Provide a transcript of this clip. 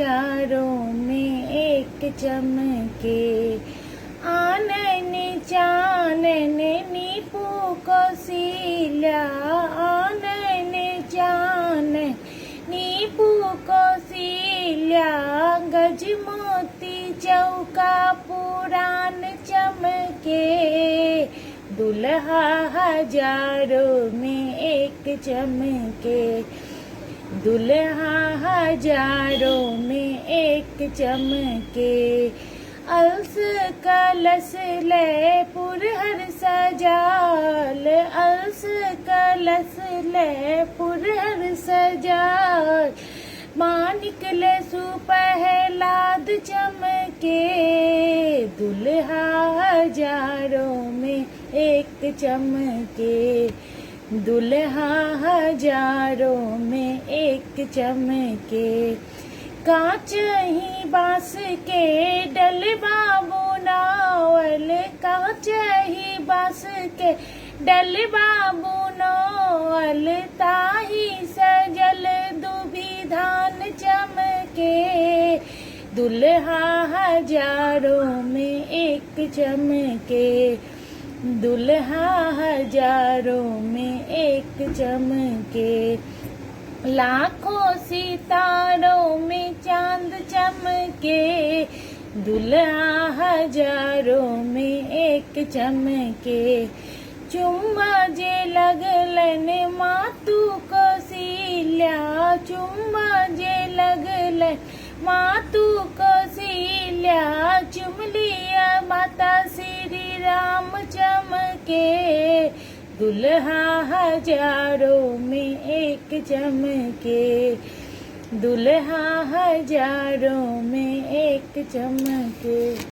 हजारों में एक चमके। आनन चानन नीपू कौशिल्या, आनन चानन नीपू कौशिल्या, गजमोती चौका पुरान चमके। दुल्हा हजारों में एक चमके, दुल्हा हजारों में एक चमके। अलस कलश ले पुरहर सजाल, अलस कलश ले पुरहर सजाल, मानिक ले सुपहलाद चमके। दुल्हा हजारों में एक चमके, दुल्हा हजारों में एक चमके। कांच ही बांस के डलबा बुनावल, कांच ही बांस के डलबा बुनावल, ताही सजल दुभी धान चमके। दुल्हा हजारों में एक चमके, दुल्हा हजारों में एक चमके। लाखों सितारों में चांद चमके, दुल्हा हजारों में एक चमके। चुम्मा जे लगलन मातू कौशिल्या, चुम्मा जे लगलन मातू कौशिल्या, चुम लिया माता श्री राम चमके। दुल्हा हजारों में एक चमके, दुल्हा हजारों में एक चमके।